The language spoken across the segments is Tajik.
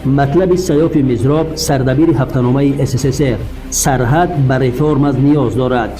Матлаби Саёфи Мизроб, сардабири ҳафтаномаи СССР: «Сарҳад ба реформа ниёз дорад».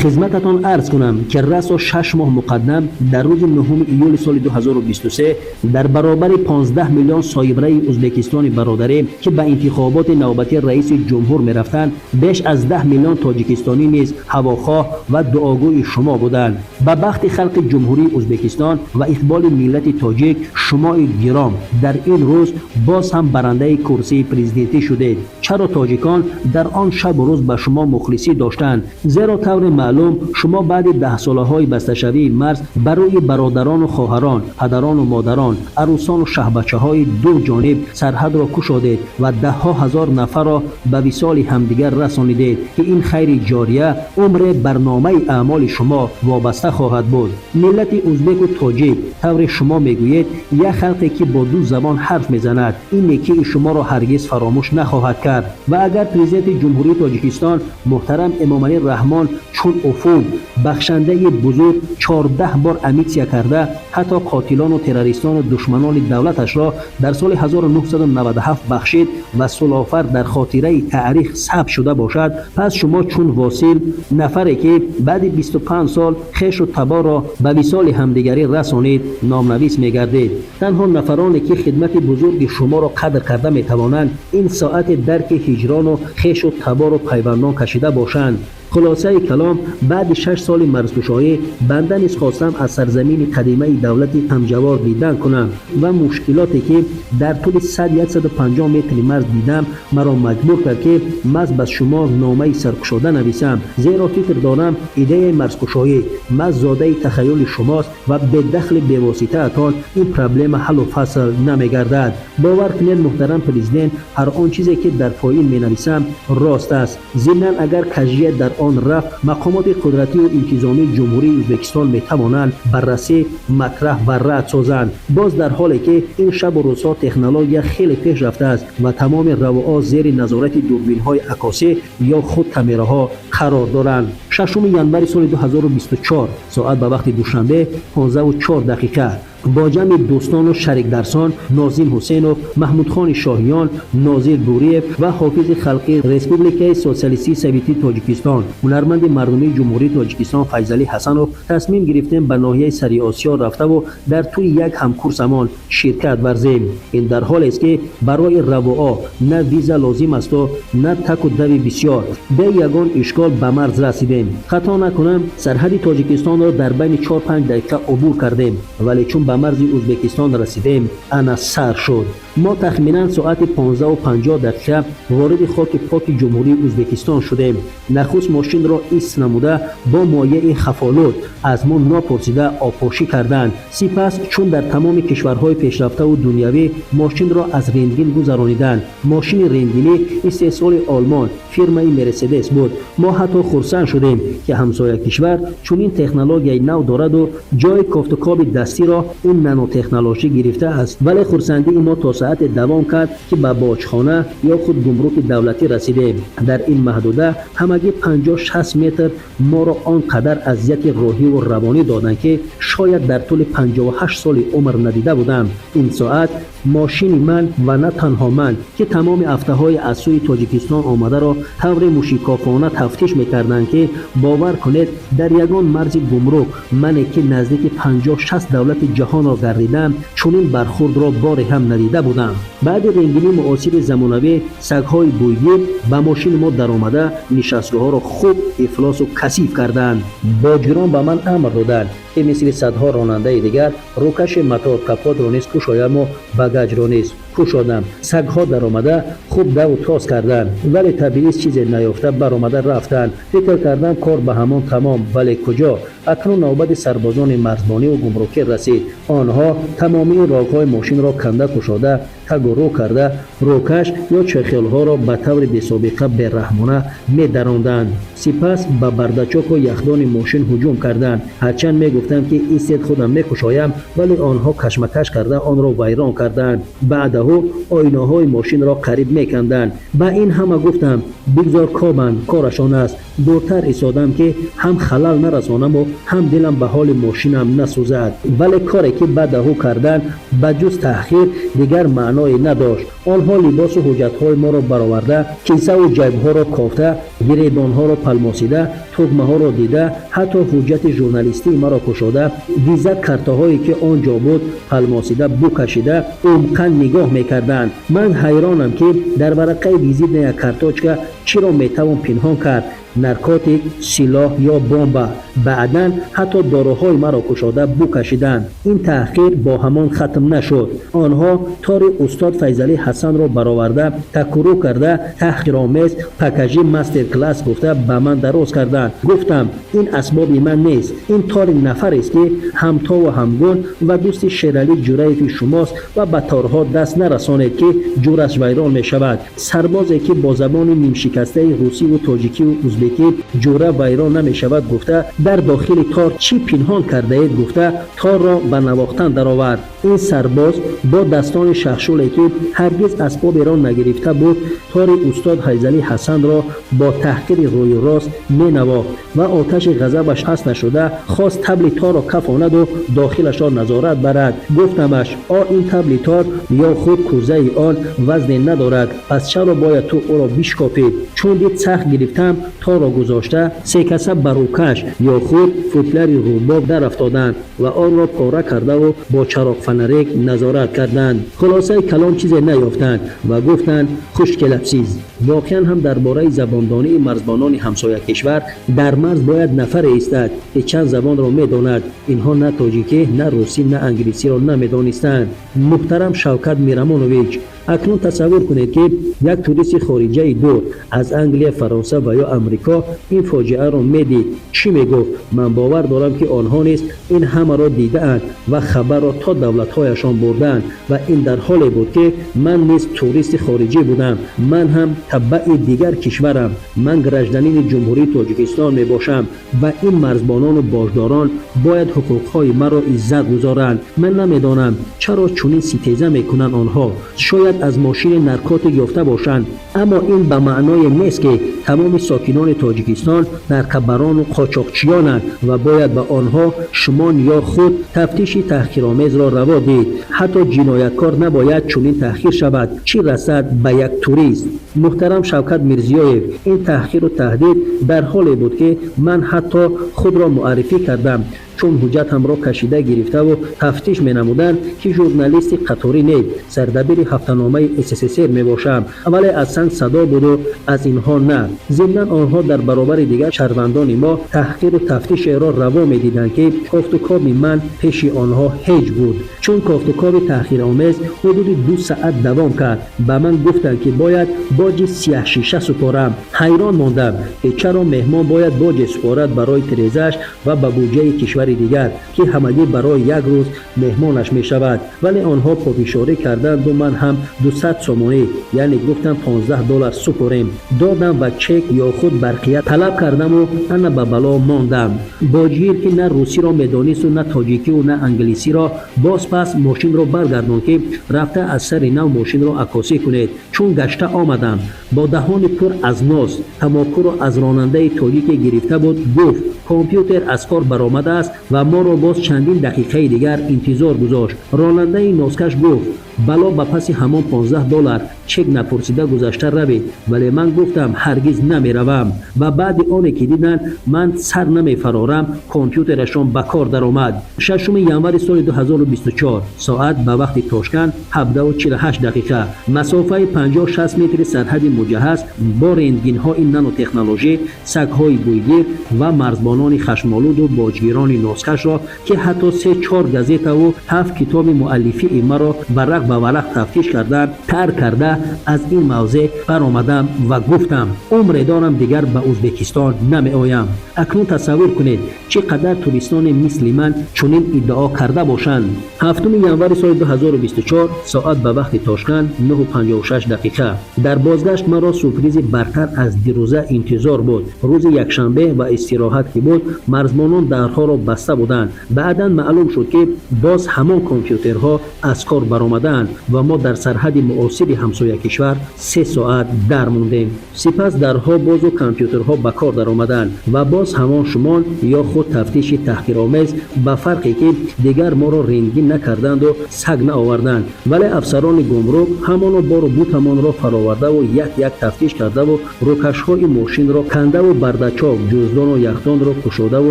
Хизмататон арз кунам, ки расо 6 моҳ муқаддам, дар рӯзи 9 июли соли 2023, дар баробари 15 миллион соҳибраи Ӯзбекистони бародарӣ, ки ба интихоботи навбатии раиси ҷумҳур мерафтанд, беш аз 10 миллион тоҷикистонӣ низ ҳавохоҳ ва дуогӯи шумо буданд. Ба бахти халқи Ҷумҳурии Ӯзбекистон ва иқболи миллати тоҷик, шумои гиром дар ин рӯз боз ҳам барандаи курсии президентӣ шудед. Чаро тоҷикон дар он шабу рӯз ба шумо мухлисӣ доштанд? Зеро, тавре маълум, шумо баъди даҳсолаҳои басташавии марз ба рӯи бародарону хоҳарон, падарону модарон, арӯсону шаҳбачаҳои ду ҷониб сарҳадро кушодед ва даҳҳо ҳазор нафарро ба висоли ҳамдигар расонидед, ки ин хайри ҷория умре барномаи аъмоли шумо вобаста хоҳад буд. Миллати узбеку тоҷик, тавре шумо мегӯед, як халқе, ки бо ду забон ҳарф мезанад, ин некии шуморо ҳаргиз фаромӯш нахоҳад кард. Ва агар Президенти Ҷумҳурии Тоҷикистон муҳтарам Эмомалӣ Раҳмон чун уфуқ бахшандаи бузург 14 бор амнистия карда, ҳатто қотилону террористону душманони давлаташро дар соли 1997 бахшид ва сулофар дар хотираи таърих сабт шуда бошад, пас шумо чун восил, нафаре, ки баъди 25 сол хешу таборро ба висоли ҳамдигарӣ расонид, номнавис мегардед. Танҳо нафароне, ки хидмати бузурги шуморо қадр карда метавонанд, ин соати дарки ҳиҷрону хешу табору пайвандон кашида бошанд. Хулосаи калом, баъди 6 соли марзкушоӣ банда низ хостам аз сарзамини қадимаи давлати ҳамҷавор дидан кунам ва мушкилоте, ки дар тӯли 100-150 метри марз дидам, маро маҷбур кард, ки маз ба шумо номаи саркушода нависам. Зеро фикр дорам, идеяи марзкушоӣ маз зодаи тахаюли шумост ва бедахли бевоситаатон ин проблема ҳаллу фасл намегардад. Бовар кунед, муҳтарам президент, ҳар он чизе, ки дар поин менависам, рост аст. Зимнан, агар кажия дар он рафт, мақомоти қудратию интизомии Ҷумҳурии Ӯзбекистон метавонанд баррасӣ, матраҳ ва рад созанд. Боз дар ҳоле ки ин шабу рӯзҳо технология хеле пеш рафтааст ва тамоми равуо зери назорати дурбинҳои аккосӣ ё худ камераҳо қарор доранд. 6 январи соли 2024, соат ба вақти Душанбе 15:04 дақиқа, бо ҷамъи дӯстону шарикдарсон Нозим Ҳусейнов, Маҳмудхони Шоҳиён, Нозир Буриев ва ҳофизи халқи Республикаи Социалистии Советии Тоҷикистон, ҳунарманди мардумии Ҷумҳурии Тоҷикистон Файзалӣ Ҳасанов тасмим гирифтем ба ноҳияи Сариосиё рафтаву дар тӯи як ҳамкурсамон ширкат варзем. Ин дар ҳолест, ки барои равуо на виза лозим асту на таку дави бисёр. Бе ягон ишкол ба марз расидем. Хато накунам, сарҳади Тоҷикистонро дар байни 4-5 дақиқа убур кардем, вале чун ба марзи Ӯзбекистон расидем, ана сар шуд. Мо тахминан соати 15:50 дақиқа вориди хоки поки Ҷумҳурии Ӯзбекистон шудем. Нахуст мошинро ист намуда, бо моеи хафолуд аз мо нопурсида обпошӣ карданд. Сипас, чун дар тамоми кишварҳои пешрафтаву дунявӣ мошинро аз рентген гузарониданд. Мошини рентгенӣ истеҳсоли Олмон, фирмаи Мерседес буд. Мо ҳатто хурсанд шудем, ки ҳамсоя кишвар чунин технологияи нав дораду ҷои кофтукоби дастиро ин нанотехнологӣ гирифтааст. Вале хурсандии мо то соате давом кард, ки ба боҷхона ё худ гумруки давлатӣ расидем. Дар ин маҳдуда ҳамагӣ 50-60 метр моро он қадар азияти рӯҳиву равонӣ доданд, ки шояд дар тӯли 58 соли умр надида будам. Ин соат мошини ман ва на танҳо ман, ки тамоми автоҳои аз сӯи Тоҷикистон омадаро таври мушикофона тафтиш мекарданд, ки бовар кунед, дар ягон марзи гумрук мане, ки наздики 50-60 давлати ҷаҳонро гардидам, чунин бархурдро боре ҳам надида будам. Баъди рентгени муосири замонавӣ сагҳои бӯйгир ба мошини мо даромада, нишастгоҳҳоро хуб ифлосу касиф карданд. Боҷгирон ба ман амр доданд, ки мисли садҳо ронандаи дигар рӯкаши мотор, капотро низ кушояму багажро низ кушодам. Сагҳо даромада, хуб даву тоз карданд, вале табиист, чизе наёфта баромада рафтанд. Фикр кардам, кор ба ҳамон тамом, вале куҷо! Акнун навбати сарбозони марзбониву гумрукӣ расид. Онҳо тамомии рогҳои мошинро канда кушода, тагу рӯ карда, рӯкаш ё чехолҳоро ба таври бесобиқа бераҳмона медаронданд. Сипас ба бардачоку яхдони мошин ҳуҷум карданд. Ҳарчанд мегуфтанд, Гуфтам ки истед, худам мекушоям, вале онҳо кашмакаш карда онро вайрон карданд. Баъдаҳу оинаҳои мошинро қариб меканданд. Ба ин ҳама гуфтам бигзор кобанд, корашон аст. Дуртар истодам ки ҳам халал нарасонаму ҳам дилам ба ҳоли мошинам насӯзад. Вале коре ки баъдаҳу карданд ба ҷуз таҳқир дигар маъное надошт. Онҳо либосу ҳуҷҷатҳои моро бароварда, кисаву ҷайбҳоро кофта, гиребонҳоро палмосида, тугмаҳоро дида, ҳатто ҳуҷҷати журналистии маро кушода, виза картаҳое ки он ҷо буд палмосида букашида умқан нигоҳ мекарданд. Ман ҳайронам ки дар варақаи визитная карточка чиро метавон пинҳон кард: наркотик, силоҳ ё бомба. Баъдан ҳатто доруҳои маро кушода букашиданд. Ин таҳқир бо ҳамон хатм нашуд. Онҳо тори устод Файзалӣ Ҳасанро бароварда, такурӯ карда, таҳқиромез «покажи мастер-класс» гуфта ба ман дароз карданд. Гуфтам ин асбоби ман нест, ин тори нафарест ки ҳамтову ҳамгун ва дӯсти Шералӣ Ҷураеви шумост ва ба торҳо даст нарасонед ки ҷураш вайрон мешавад. Сарбозе ки бо забони нимшикастаи русиву тоҷикиву узбекӣ ҷура вайрон намешавад гуфта, дар дохили тор чӣ пинҳон кардаед гуфта торро ба навохтан даровард. Ин сарбоз бо дастони шахшуле ки ҳаргиз асбоберо нагирифта буд, тори устод Файзалӣ Ҳасанро бо таҳқири рӯю рост менавохт ва оташи ғазабаш паст нашуда хост табли торро кафонаду дохилашро назорат барад. Гуфтамаш о ин табли тор ё худ кӯзаи он вазне надорад, пас чаро бояд ту ӯро бишкофӣ? Чун дид сахт гирифтам, торро гузошта секаса ба рӯкаш ё худ футляри рӯбоб дарафтоданд ва онро пора кардаву бо чароғфанарек назорат карданд. Хулосаи калом чизе наёфтанд ва гуфтанд хушкелапсиз. Воқеан ҳам дар бораи забондонии марзбонони ҳамсоя кишвар дар марз бояд нафаре истад ки чанд забонро медонад. Инҳо на тоҷикӣ, на русӣ, на англисиро намедонистанд. Муҳтарам Шавкат Мирамонович, акнун тасаввур кунед ки як туристи хориҷаи дур аз Англия, Фаронса ва ё Амрико ин фоҷиаро медид, чӣ мегуфт? Ман бовар дорам ки онҳо низ ин ҳамаро дидаанд ва хабарро то давлатҳояшон бурдаанд. Ва ин дар ҳоле буд ки ман низ туристи хориҷӣ будам. Ман ҳам табаи дигар кишварам. Ман гражданини Ҷумҳурии Тоҷикистон мебошам ва ин марзбонону боҷдорон бояд ҳуқуқҳои маро иззат гузоранд. Ман намедонам чаро чунин ситеза мекунанд онҳо. Шояд аз мошини наркотик ёфта бошанд, аммо ин ба маъное нест ки тамоми сокинони Тоҷикистон наркобарону қочоқчиёнанд ва бояд ба онҳо шумон ё худ тафтиши таҳқиромезро раво дид. Ҳатто ҷинояткор набояд чунин таҳқир шавад, чӣ расад ба як турист. Муҳтарам Шавкат Мирзиёев, ин таҳқиру таҳдид дар ҳоле буд ки ман ҳатто худро муаррифӣ кардам, чун ҳуҷҷатамро кашида гирифтаву тафтиш менамуданд ки журналисти қаторӣ не, сардабири ҳафтаномаи СССР мебошам. Вале аз санг садо буду аз инҳо на. Зимнан онҳо дар баробари дигар шаҳрвандони мо таҳқиру тафтишеро раво медиданд ки кофтукоби ман пеши онҳо ҳеҷ буд. Чун кофтукови таҳқиромез ҳудуди 2 саат давом кард, ба ман гуфтанд ки бояд боҷи сияҳшиша супорам. Ҳайрон мондам ки чаро меҳмон бояд боҷе супорад барои тирезааш ва ба буҷаи кишвари дигар ки ҳамагӣ барои як рӯз меҳмонаш мешавад. Вале онҳо пофишорӣ карданду ман ҳам 200 сомонӣ, яъне гуфтам $15 супорем, додам ва чек ё худ барқия талаб кардаму ана ба бало мондам. Боҷгир ки на русиро медонисту на тоҷикиву на англисиро, боз пас мошинро баргардон ки рафта аз сари нав мошинро аккосӣ кунед. Чун гашта омадам бо даҳони пур аз ноз, тамокуро аз ронандаи тоҷике гирифта буд, гуфт компютер аз кор баромадааст ва моро боз чандин дақиқаи дигар интизор гузошт. Ронандаи нозкаш гуфт бало ба паси ҳамон $15 чек напурсида гузашта равед, вале ман гуфтам ҳаргиз намеравам. Ва баъди оне ки диданд ман сар намефарорам, компютерашон ба кор даромад. 6 январи соли 2024 соат ба вақти Тошканд 17:48, масофаи 56 метри сарҳади муҷаҳҳаз бо рентгенҳои нанотехнологӣ, сагҳои бӯйгир ва марзбонони хашмолуду боҷгирони нозкашро ки ҳатто 3-4 газетаву 7 китоби муаллифии маро варақ ба варақ тафтиш карданд, тарк карда аз ин мавзеъ баромадам ва гуфтам умре дорам дигар ба Узбекистон намеоям. Акнун тасаввур кунед чӣ қадар туристони мисли ман чунин иддао карда бошанд. 7 январи соли 2024 соат ба вақти Тошканд 9:56. Дар бозгашт маро сюрпризи бартар аз дирӯза интизор буд. Рӯзи якшанбе ва истироҳат ки буд, марзбонон дарҳоро баста буданд. Баъдан маълум шуд, ки боз ҳамон компютерҳо аз кор баромадаанд ва мо дар сарҳади муосири ҳамсоя кишвар 3 соат дар мондем. Сипас дарҳо бозу компютерҳо ба кор даромаданд ва боз ҳамон шумон ё худ тафтиши таҳқиромез, ба фарқе ки дигар моро рентген накарданду саг наоварданд. Вале афсарони гумрук ҳамоно бору бутамонро фаровардаву як як тафтиш кардаву рӯкашҳои мошинро кандаву бардачок, ҷуздону яхдонро кушодаву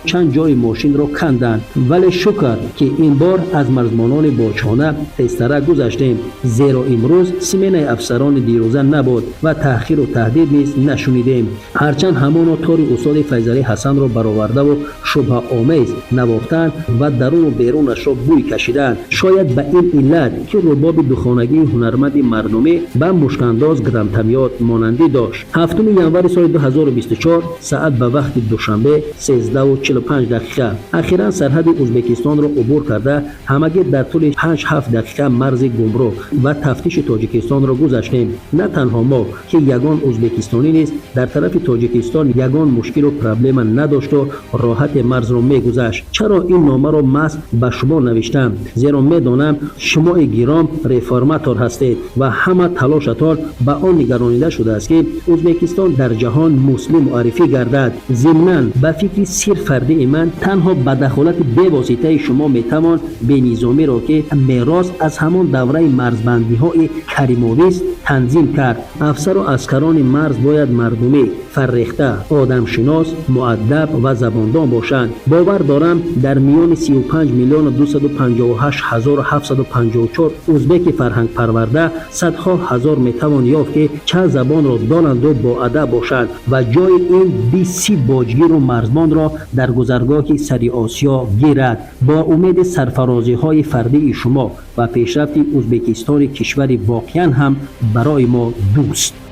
чанд ҷои мошинро канданд. Вале шукр, ки ин бор аз марзбонони боҷхона тезтара гузаштем, зеро имрӯз сменаи афсарони дирӯза набуд ва таъхиру таҳдид низ нашунидем. Ҳарчанд ҳамоно тори устоди Файзалӣ Ҳасанро баровардаву шубҳаомез навохтанд ва даруну берунашро бӯй кашиданд. Шояд ба ин иллат, ки рубоби духонагии ҳунарманди мардумӣ ба мушкандоз гранатомёт монандӣ дошт. 7 январи соли 2024, соат ба вақти Душанбе 13:45 дақиқа. Ахиран сарҳади Ӯзбекистонро убур карда, ҳамагӣ дар тӯли 5-7 дақиқа марзи гумрук ва тафтиши Тоҷикистонро гузаштем. На танҳо мо, ки ягон ӯзбекистонӣ низ дар тарафи Тоҷикистон ягон мушкилу проблема надошту роҳате марзро мегузашт. Чаро ин номаро маҳз ба шумо навиштам? Зеро медонам, шумои гиром реформатор ҳастед ва ҳама талошатон ба он нигаронида шудааст, ки Ӯзбекистон дар ҷаҳон муслим муаррифӣ гардад. Зимнан, ба фикри сирф фардии ман, танҳо ба дахолати бевоситаи шумо метавон бенизомиро, ки мерос аз ҳамон давраи марзбандиҳои каримовист, танзим кард. Афсару аскарони марз бояд мардумӣ, фаррехта, одамшинос, муаддаб ва забондон бошанд. Бовар дорам, дар миёни 35 миллиону 258 ҳазору 754 узбеки фарҳангпарварда садҳо ҳазор метавон ёфт, ки чанд забонро донанду боадаб бошанд ва ҷои ин 20 боҷгиру марзбонро дар гузаргоҳи сари Осиё гирад. Бо умеди сарфарозиҳои фардии шумо ва пешрафти Ӯзбекистони кишвари воқеан ҳам барои мо дӯст.